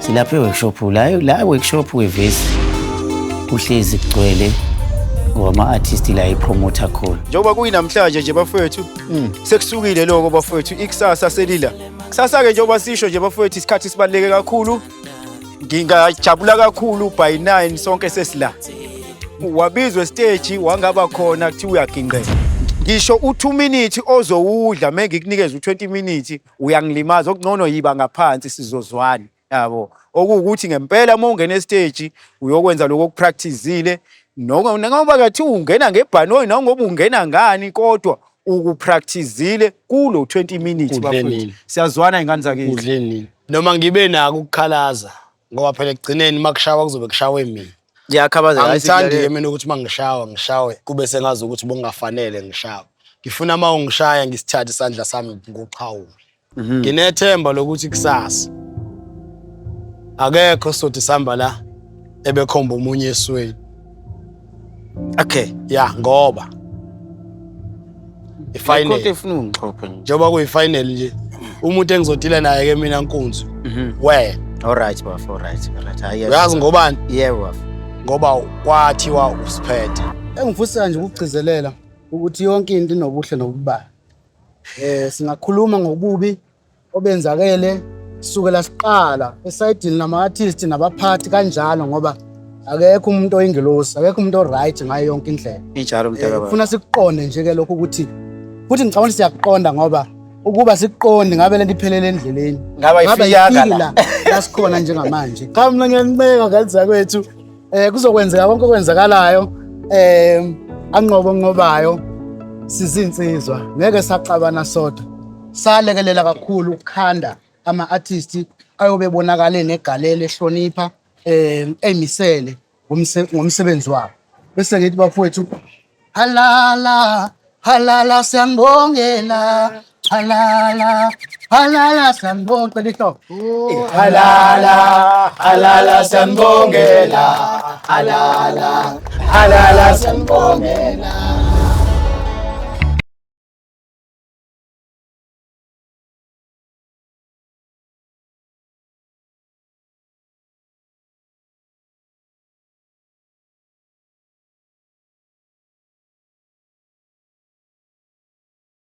Silapha e-workshop la, la workshop wevesi kuhlezi kugcwele ngoba ama-artist la ipromoter khona. Njengoba kuyinamhlanje nje bafowethu, sekusukile lokho bafowethu, ikusasa selila. Kusasa-ke njengoba sisho nje bafowethu, isikhathi sibaluleke kakhulu. Ngingajabula kakhulu by 9 sonke sesila. Wabizwa esiteji wangaba khona, kuthiwa uyaginqela. Ngisho u-2 minutes ozowudla, mengikunikeza u-20 minutes uyangilimaza, okungcono yiba ngaphansi sizozwana. Yabo, okuwukuthi ngempela uma ungena esiteji uyokwenza lokho okupractice-ile, noma kathiwa ungena ngebhanoyi noma ungena ngani, kodwa ukupractice-ile kulo 20 minutes Udle bafowethu. nini? Siyazwana ingane zakithi. Udle nini? Noma ngibe nako ukukhalaza ngoba phela ekugcineni makushawa kuzobe kushawe mina. Ngiyakhabazela. Angithandi-ke mina ukuthi uma ngishawa ngishawe kube sengazi ukuthi bongafanele ngishawe. Ngifuna uma ungishaya ngisithathe isandla sami ngikuxhawule. Nginethemba lokuthi kusasa akekho sothi sihamba la ebekhomba omunye esweni. Okay. Ya, ngoba Ikhonto i-final efuna ungixhophe nje. njengoba kuyi-final nje, umuntu engizodila naye ke mina nkunzi wena. All right bafo, all right, all right. Hayi. Uyazi ngobani? Yebo bafo. Ngoba kwathiwa usiphethe. Engifisa nje ukugcizelela ukuthi yonke into inobuhle nobubi. Singakhuluma ngobubi obenzakele sukela siqala esayidini nama-artist nabaphathi kanjalo, ngoba akekho umuntu oyingelosi, akekho umuntu o-right ngayo yonke indlela. Injalo mntaka baba. Kufuna sikuqonde nje ke lokho, ukuthi futhi ngicabanga ukuthi siyakuqonda, ngoba ukuba sikuqonde ngabe lento iphelele endleleni. Ngabe ayifikanga ayifiki la. la la sikhona njengamanje. Cha, mina ngiyanincenga ngane zakwethu, kuzokwenzeka konke okwenzakalayo, anqobo nqobayo, sizinsizwa ngeke saxabana sodwa. Salekelela kakhulu ukukhanda ama-artist ayobe bonakale negalelo, ehlonipha, eyimisele ngomsebenzi wabo. Bese ngithi bafowethu, halala halala, siyambongela, halala halala, siyambongela ihlobo. Halala halala, siyambongela, halala halala, siyambongela.